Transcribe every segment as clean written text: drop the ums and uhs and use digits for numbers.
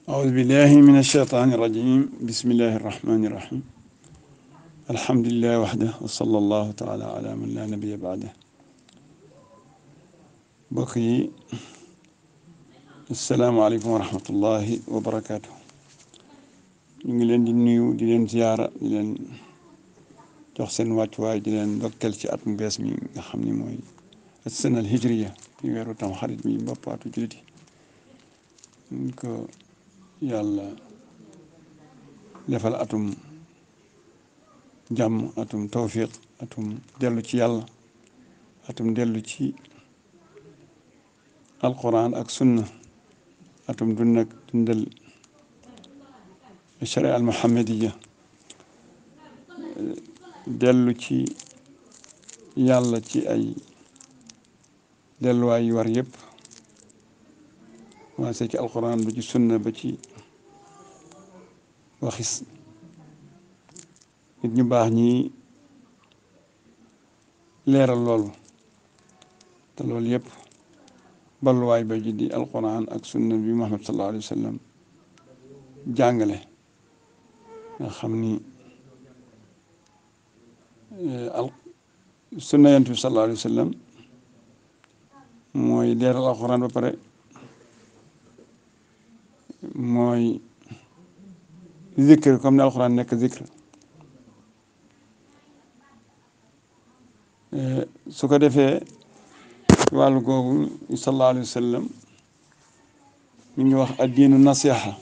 أعوذ بالله من الشيطان الرجيم بسم الله الرحمن الرحيم الحمد لله وحده وصلى الله تعالى على من لا نبي بعده mbokk yi asalaamaaleykum wa rahmatullahi wa barakaatu. ñu ngi leen di nuyu di leen ziyaara di leen jox seen wàccuwaay di leen ndokkeel ci at mu bees mi nga xam ni mooy as-sana al-hijriya ci weeru tam xarit mi boppaatu jullit yi ñu ko yàlla defal atum jàmm atum tawfiq atum dellu ci yàlla atum dellu ci alquran ak sunna atum dundal sharia al muhammadiya dellu ci yàlla ci ay delluwaay yu war yëpp commencé ci alquran ba ci sunna ba ci waxis nit ñu baax ñi leeral loolu te loolu yëpp balluwaay ba ji di alquran ak sunna bi Muhammad sallallahu alayhi wa sallam jàngale nga xam ni sunna yonent bi sallallahu alayhi wa sallam mooy leeral alquran ba pare mooy zikr comme ni alquran nekk zikr su ko defee wàllu googu sallallahu alayhi wa sallam mi ngi wax addiinu nasiha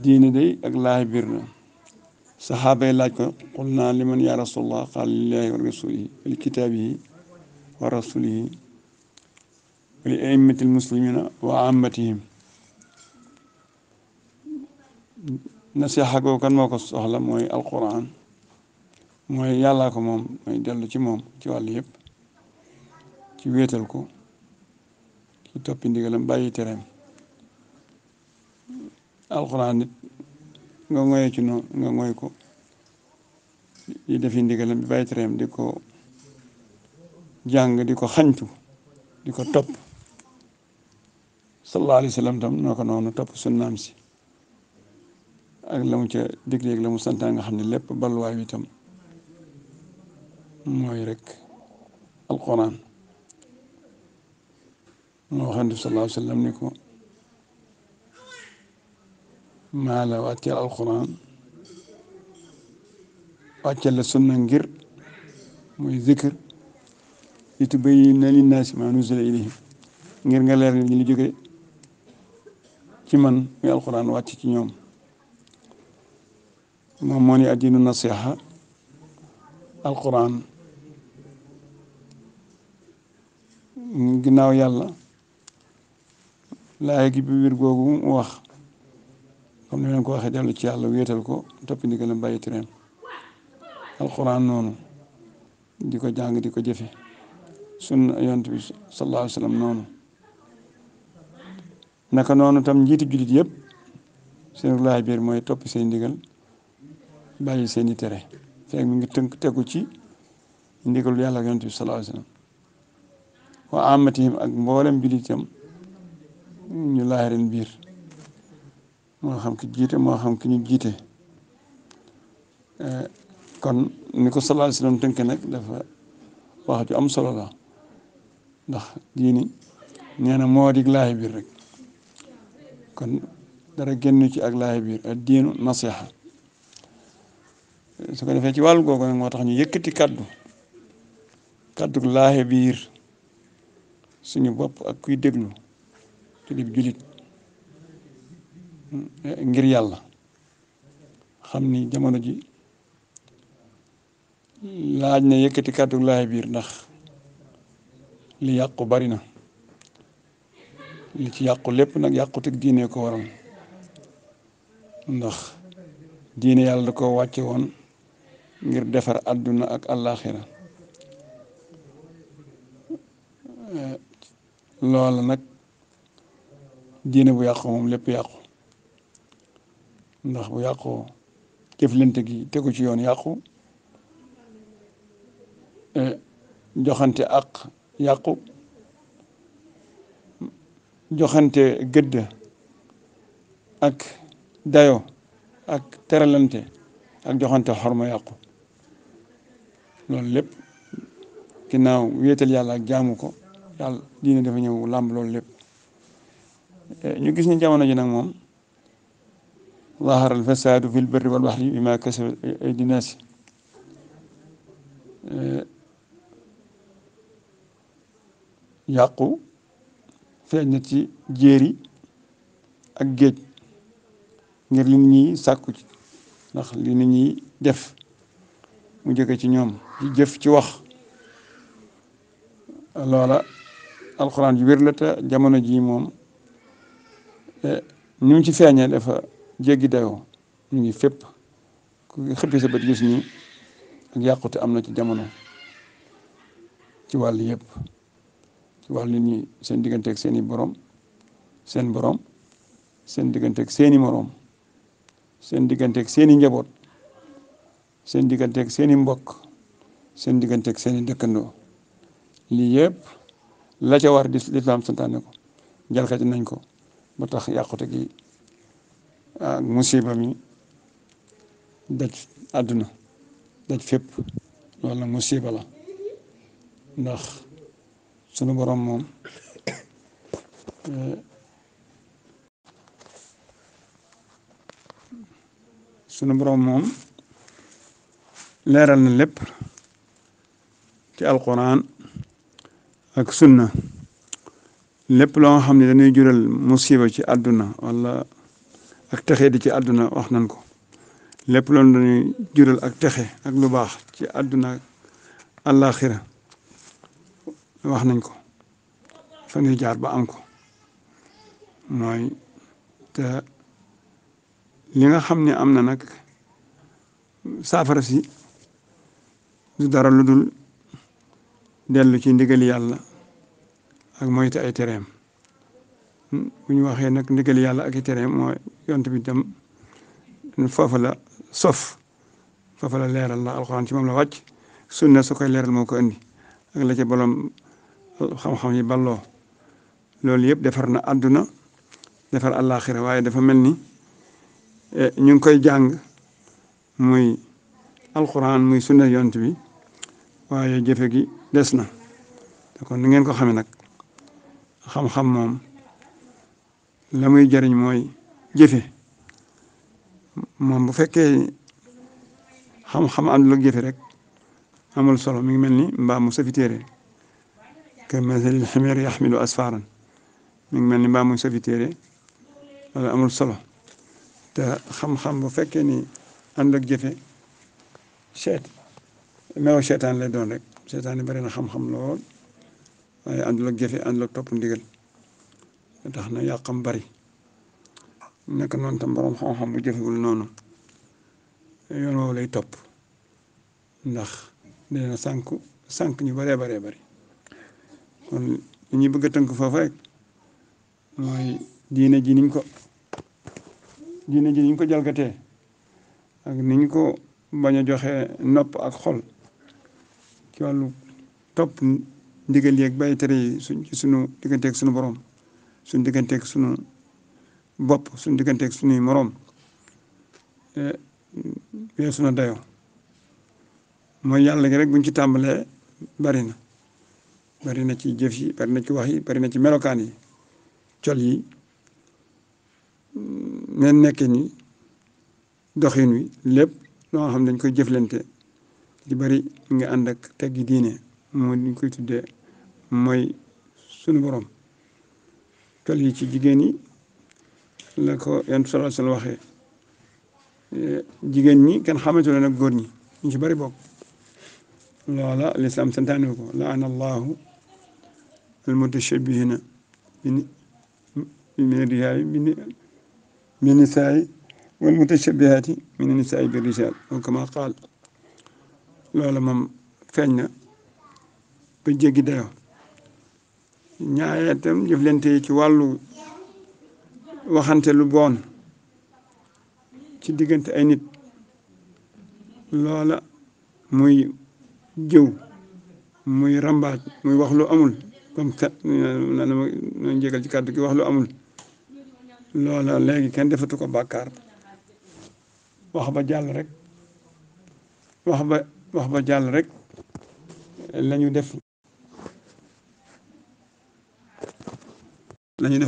diine day ak laay biir na saxaaba yi laaj ko qul naa liman ya rasulallah qaala lillahi wa rasulihi wa li kitaabihi wa rasulihi wa li a'immati almuslimina wa ammatihim nasiha googu kan moo ko soxla mooy alquran mooy yàllaa ko moom mooy dellu ci moom ci wàllu yëpp ci wéetal ko ci toppi ndigalam bàyyi tereem alxuraan nit nga ngoyee ci noonu nga ngoy ko di defi ndigalam bi bàyyi tereem di ko jàng di ko xañtu di ko topp sallallahu alayhi wa sallam tam noo ko noonu topp sunnaam si ak la mu ca digleeg la mu santaa nga xam ne lépp balluwaay wi tam mooy rek alquran moo waxante sallallahu alayhi wa sallam ni ko maa la wàcceel alquran wàcceel la sunna ngir muy zikr li tubayyina linnaasi maa nuzzila ilayhim ngir nga leer ni li jóge ci man muy alquran wàcc ci ñoom moom moo ni addiinu nasiha alquran ginnaaw yàlla laay gi bi wir googu mu wax comme ni leen ko waxee dellu ci yàlla wéetal ko toppi ndigalam bàyyi tereem alquran noonu di ko jàng di ko jëfe sunna yonent bi sallallahu alayhi wa sallam noonu naka noonu tam njiiti jullit yëpp seen laay biir mooy toppi seen ndigal bàyyi seeni tere fekk mi ngi tegu ci ndigalu yàlla ak yonent bi sallallahu alayhi wa sallam wa amatihim ak mboolem jullitam ñu laayaren biir moo xam ki jiite moo xam ki ñu jiite kon ni ko sallallahu alayhi wa sallam tënk nag dafa wax ju am solo la ndax diini nee na moo dig laay biir rek kon dara génn ci ak laay biir ak diinu nasiha su ko defee ci wàllu googu nag moo tax ñu yëkkati kaddu laaxe biir suñu bopp ak kuy déglu te di julit ngir yàlla xam ni jamono ji laaj na yëkkati kaddu laaxe biir ndax li yàqu bari na li ci yàqu lépp nag yàquteg diine ko waral ndax diine yàlla da ko wàcce woon ngir defar àdduna ak àllaaxira loola nag diine bu yàqu moom lépp yàqu ndax bu yàqoo jëflante gi tegu ci yoon yàqu joxante ak yàqu joxante gëdd ak dayo ak teralante ak joxante xorma yàqu loolu lépp ginnaaw wéetal yàlla ak jaamu ko yàlla diine dafa ñëw làmb loolu lépp ñu gis ni jamono ji nag moom zahara al fasadu fil barri wal bahri bima kasabat aydi naasi yàqu feeñ na ci jéeri ak géej ngir li nit ñi sàkku ci ndax li nit ñi def mu jóge ci ñoom ci jëf ci wax loola alxuraan ju wér la te jamono jii moom ñu ngi ci feeñee dafa jéggi dayoo ñu ngi fépp ku xëppi sa bët gis ni ak yàqute am na ci jamono ci wàll yëpp ci wàll nit ñi seen digganteeg seeni borom seen digganteeg seeni moroom seen digganteeg seeni njaboot seen digganteeg seeni mbokk seen digganteeg seeni dëkkandoo lii yëpp la ca war di lislaam santaane ko jalkati nañ ko ba tax yàqute gi ak musiba mi daj àdduna daj fépp loolu nag musiba la ndax sunu borom moom leeral na lépp ci alquran ak sunna lépp loo nga xam ne dañuy jural musiba ci àdduna wala ak texe di ci àdduna wax nañ ko lépp loolu dañuy jural ak texe ak lu baax ci àdduna àllaaxira wax nañ ko fa ñuy jaar ba am ko mooy te li nga xam ne am na nag saafara si du dara lu dul dellu ci ndigali yàlla ak moytu ay tereem bu ñu waxee nag ndigali yàlla ak i tereem mooy yont bi tam foofa la sof foofa la leeral ndax alxuraan ci moom la wàcc sunna su koy leeral moo ko indi ak la ca bolom xam-xam yi balloo loolu yëpp defar na àdduna defar àllaaxira waaye dafa mel ni ñu ngi koy jàng muy alxuraan muy sunna yont bi waaye jëfe gi des na te kon ni ngeen ko xamee nag xam-xam moom la muy jëriñ mooy jëfe moom bu fekkee xam-xam àndul ak jëfe rek amul solo mi ngi mel ni mbaam mu safi téere ka masalil ximeer yaxmilu asfaaran mi ngi mel ni mbaam mu safi téere loolu amul solo te xam-xam bu fekkee ni ànd ak jëfe meew seetaan lay doon rek seetaan yi bari na xam-xam lool waaye àndul ak jëfe àndul ak topp ndigal tax na yàqam bari nekk noonu tam borom xam-xam bu jëfewul noonu yoon woowu lay topp ndax dina sànk ñu baree bari kon li ñuy bëgg a tënk foofu rek mooy diine ji niñ ko jalgatee ak niñ ko bañ a joxe nopp ak xol ci wàllu topp ndigal yeeg bàyyi tere yi suñu digganteeg suñu borom suñu digganteeg suñu bopp suñu digganteeg suñuy moroom weesu na dayoo mooy yàlla gi rek buñ ci tàmbalee bari na ci jëf yi bari na ci wax yi bari na ci melokaan yi col yi neen nekke ni doxin wi lépp loo xam dañ koy jëflante ci bari nga ànd ak teggi diine moo ñu koy tuddee mooy sunu borom col yi ci jigéen yi la ko yan sallallahu alayhi wa sallam waxee jigéen ñi kenn xamante ne nag góor ñi ñu ci bari bokk loola lislaam santaane ko laana allahu almutashabbihina min rijaali min nisaai wal mutashabbihaati min nisaai bi rijaal aw kama qaal loola moom feeñ na ba jéggi dayoo ñaareel itam jëflante ci wàllu waxante lu bon ci diggante ay nit loola muy jëw muy rambaaj muy wax lu amul comme kat na ma jégal ci kàddu gi wax lu amul loola léegi kenn defatu ko bàkkaar wax ba jàll rek wax ba jàll rek lañu def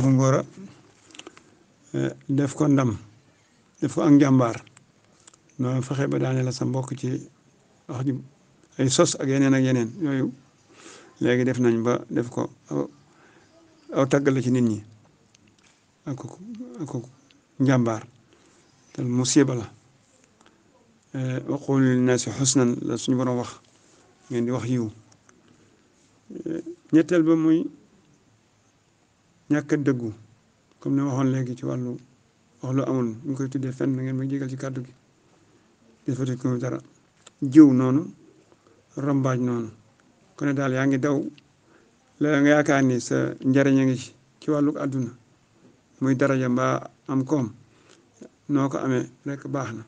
ngóora def ko ndam def ko ak njàmbaar noonu fexe ba daane la sa mbokk ci wax ji ay sos ak yeneen yooyu léegi def nañ ba def ko aw tàggal la ci nit ñi ak njàmbaar te musiba la wa qulu linnaasi xusnan la suñu borom wax ngeen di wax yiw ñetteel ba muy ñàkk a dëggu comme ni waxoon léegi ci wàllu wax lu amul ñu koy tuddee fenn ngeen ma jégal ci kàddu gi defati ko dara jiw noonu rambaaj noonu kon daal yaa ngi daw la nga yaakaar ni sa njariñ a ngi ci wàllu àdduna muy daraja mbaa am koom noo ko amee rek baax na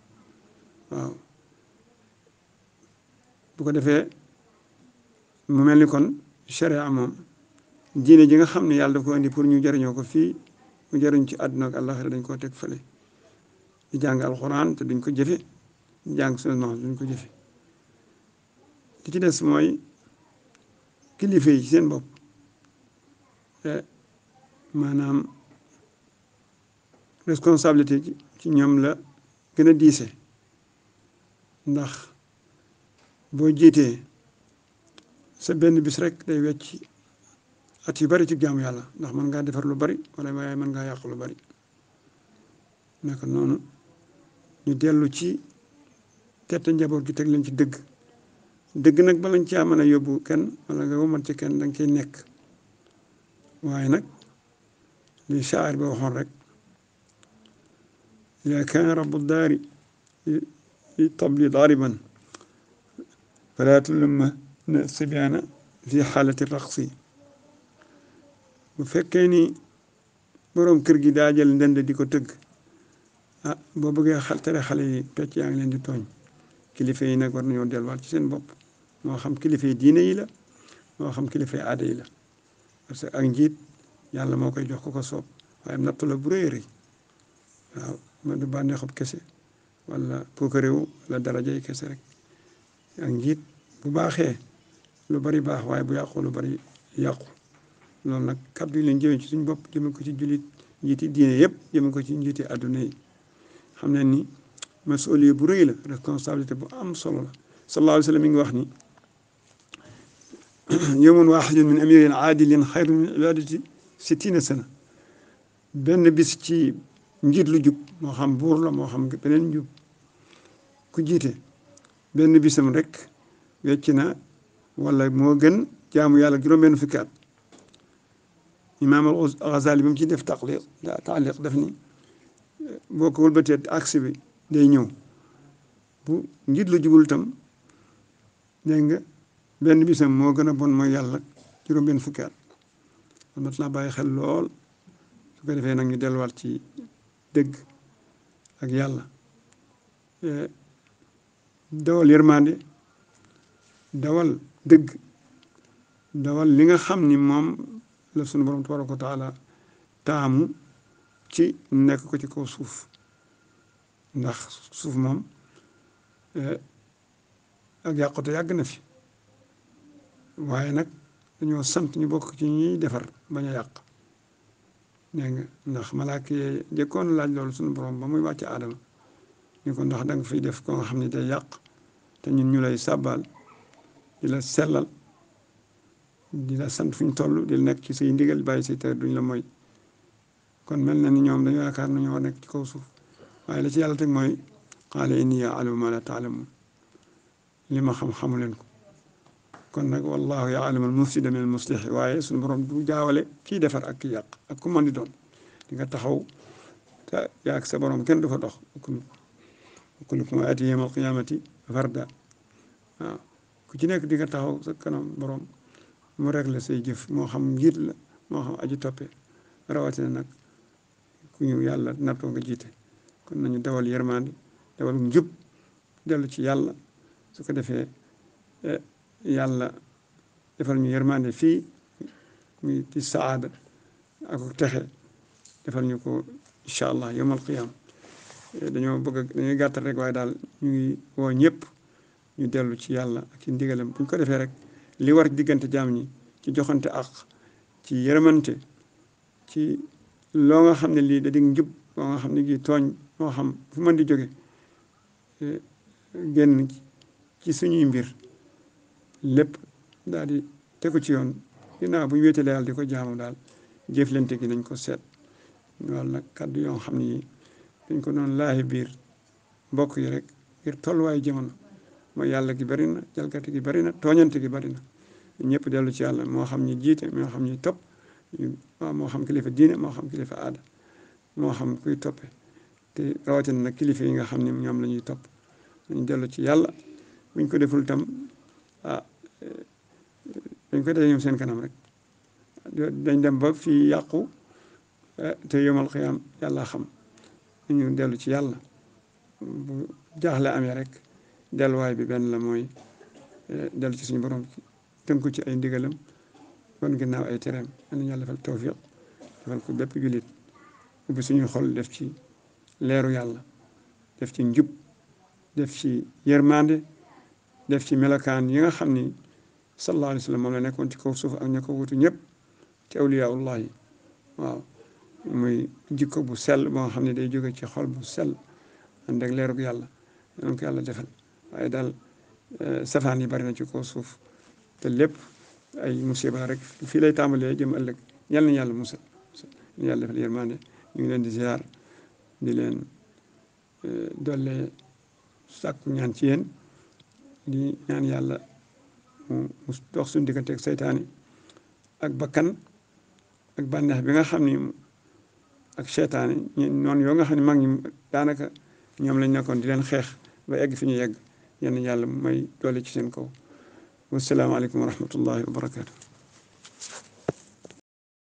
waaw bu ko defee mu mel ni kon sharia moom diine ji nga xam ne yàlla daf ko indi pour ñu jariñoo ko fii mu jariñ ci àdduna ak àllaxira dañ koo teg fële di jàng alxuraan te duñ ko jëfe di jàng sunna duñ ko jëfe li ci des mooy kilifa yi ci seen bopp maanaam responsabilité ci ñoom la gën a diise ndax boo jiitee sa benn bis rek day wecc at yu bari ci jaamu yàlla ndax mën ngaa defar lu bari wala waaye mën ngaa yàq lu bari naka noonu ñu dellu ci tette njaboot gi teg leen ci dëgg nag balañ caa mën a yóbbu kenn wala nga womat ci kenn danga ciy nekk waaye nag li shaa'ir bi waxoon rek ida kaana rabbu daari li tabli daariban fala tulumma sibiana fi xaalati raqsi bu fekkee ni boroom kër gi daa jël ndënd di ko tëgg boo bëggee tere xale yi pecc yaa ngi leen di tooñ kilifa yi nag war nañoo delluwaat ci seen bopp moo xam kilifa yi diine yi la moo xam kilifa yi aada yi la parce que ak njiit yàlla moo koy jox ko soob waaye nattu la bu rëy rëy waaw man du bànneexub kese wala puukaréew wala darajay kese rek ak njiit bu baaxee lu bari baax waaye bu yàqu lu bari yàqu loolu nag kàddu yi leen jëmee ci suñu bopp jëme ko ci jullit njiiti diine yëpp jëme ko ci njiiti àdduna yi xam ne ni masuuliya bu rëy la responsabilité bu am solo la sallallahu alayhi wa sallam mi ngi wax ni yawmun waahidun min amirin aadilin xayrun min ibadati sittina sana benn bis ci njiit lu jub moo xam buur la moo xam beneen jub ku jiite benn bisam rek wecc na wala moo gën jaamu yàlla juróom-benn fukki at imaam al-Ghazali bi mu ci def taaliq def ni boo ko wëlbatee aksi bi day ñëw bu njiit lu jubul tam dégg nga benn bisam moo gën a bon mooy yàlla juróom-benn fukki at mat naa bàyyi xel lool su ko defee nag ñu delluwaat ci dëgg ak yàlla dawal yërmande dawal dëgg dawal li nga xam ni moom la sunu borom tabaraka wa taala taamu ci nekk ko ci kaw suuf ndax suuf moom ak yàqute yàgg na fi waaye nag dañoo sant ñu bokk ci ñuy defar bañ a yàq dégg nga ndax malaaka yee jëkkoon laaj loolu sunu borom ba muy wàcc aadama ñu ko ndax da nga fiy def ko nga xam ne day yàq te ñun ñu lay sàbbaal di la sellal di la sant fu ñu toll di la nekk ci say ndigal bàyyi say tere duñ la mooy kon mel na ni ñoom dañoo yaakaar na ñoo nekk ci kaw suuf waaye la ci yàlla teg mooy qaala inni a'lamu ma la ta'lamun li ma xam-xamu leen ko kon nag wallahu ya'lamu al-mufsida min al-muslih waaye suñu borom du jaawale kii defar ak kii yàq ak ku mën di doon di nga taxaw te yaa ak sa borom kenn du fa dox kullukum aatihi yawma al-qiyamati farda waaw ku ci nekk di nga taxaw sa kanam borom mu réglé say jëf moo xam njiit la moo xam aji toppe rawatina nag ku ñu yàlla nattoo nga jiite kon nañu dawal yërmande dawal njub dellu ci yàlla su ko defee yàlla defal ñu yërmande fii muy ci saada ak texe defal ñu ko incha allah yawmal qiyaam dañoo bëgg dañuy gàttal rek waaye daal ñu ngi woo ñëpp ñu dellu ci yàlla ak ci ndigalam bu ñu ko defee rek li war diggante jaam ñi ci joxante ak ci yërëmante ci loo nga xam ne lii da di njub loo nga xam ne gi tooñ moo xam fu mën di jóge génn ci suñuy mbir lépp daal di tegu ci yoon ginnaaw bu ñu wéetalee yàlla di ko jaamu daal jëflante gi nañ ko seet loolu nag kàddu yoo xam ne dañ ko doon laahi biir mbokk yi rek ngir tolluwaayu jamono mooy yàlla gi bari na jalgati gi bari na tooñante gi bari na ñëpp dellu ci yàlla moo xam ñi jiite moo xam ñi topp moo xam kilifa diine moo xam kilifa aada moo xam kuy toppe te rawatina nag kilifa yi nga xam ne ñoom la ñuy topp dañ dellu ci yàlla buñ ko deful tam dañ ko defee ñoom seen kanam rek dañ dem ba fii yàqu te yomal xiyaam yàlla xam ñu dellu ci yàlla bu jaaxle amee rek delluwaay bi benn la mooy dellu ci suñu borom tënku ci ay ndigalam kon ginnaaw ay tereem yal nañu yàlla defal tawfiq defal ko bépp jullit ubbi suñuy xol def ci leeru yàlla def ci njub def ci yërmande def ci melokaan yi nga xam ni sallallahu alayhi wa sallam moom la nekkoon ci kaw suuf ak ña ko wutu ñëpp ci awliyaullah yi waaw muy jikko bu sell boo xam ne day jóge ci xol bu sell ànd ak leerug yàlla yal na ko yàlla defal waaye daal safaan yi bari na ci kaw suuf te lépp ay musiba rek fii lay tàmbalee jëm ëllëg yal na yàlla musal ñu yàlla defal yërmande ñu ngi leen di ziar di leen dolle sàkku ñaan ci yéen di ñaan yàlla mu dox suñu diggante ak seytaane ak bakkan ak bànneex bi nga xam ni ak seytaane noonu yoo nga xam ne mag ñi daanaka ñoom lañ nekkoon di leen xeex ba egg fi ñu yegg yenn yàlla may doole ci seen kaw wasalaamaaleykum wa rahmatullahi wa barakaatu.